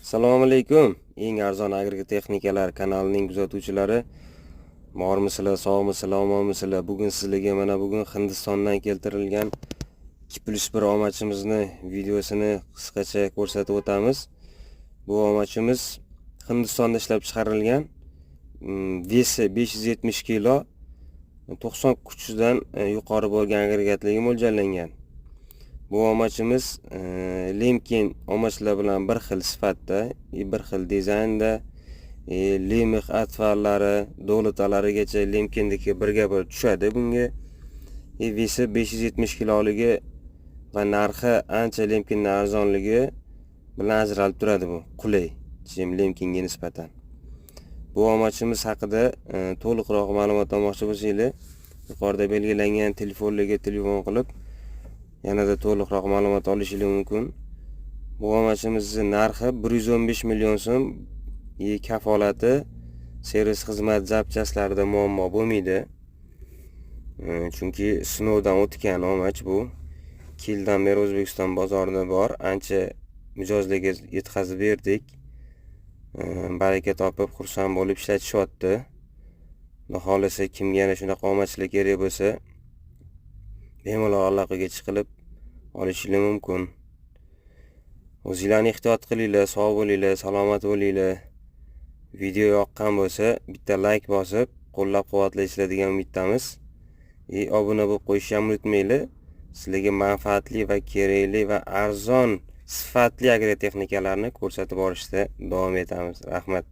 Assalomu alaykum. Eng arzon agrotexnikalar kanalining kuzatuvchilari. Bormisizlar, sog'misizlar, omonmisizlar? Bugun sizlarga mana bugun Hindistondan keltirilgan 2+1 omachimizni videosini qisqacha ko'rsatib o'tamiz. Bu omachimiz Hindistonda ishlab chiqarilgan. Вес i 570 kilo, 90 kuchdan yuqori bo'lgan agregatlarga mo'ljallangan. Bu omachimiz Lemken omachlar bilan bir xil sifatda, bir xil dizaynda, lemix отвал lari, долото larigacha Lemkenniki birga bir tushadi bunga. Вес i 570 kiloligi va narxi ancha Lemkendan arzonligi bilan ajralib turadi bu. Qulay, чем Lemkenga nisbatan. Bu omachimiz haqida to'liqroq ma'lumot olmoqchi bo'lsanglar, yuqorida belgilangan telefonlarga telefon qilib, yanada to'liqroq ma'lumot olishingiz mumkin. Bu omachimizni narxi 115 million so'm. И kafolati, servis xizmat запчасть larida muammo bo'lmaydi. Chunki sinovdan o'tgan omach bu. 2 yildan beri O'zbekiston bozorida bor. Ancha mijozlarga yetkazib berdik. Baraka topib, xursand bo'lib ishlatishyapti. Xudo xohlasa, kimga yana shunaqa omachlar kerak bo'lsa, bemalol aloqaga chiqilib olishingiz mumkin. O'zinglarni ehtiyot qilinglar, sog' bo'linglar, salomat bo'linglar. Video yoqqan bo'lsa, bitta layk bosib, qo'llab-quvvatlaysizlar degan umiddamiz. И obuna bo'lib qo'yishni ham unutmanglar. Sizlarga manfaatli va kerakli va arzon, sifatli agrotexnikalarni ko'rsatib borishda davom etamiz. Rahmat.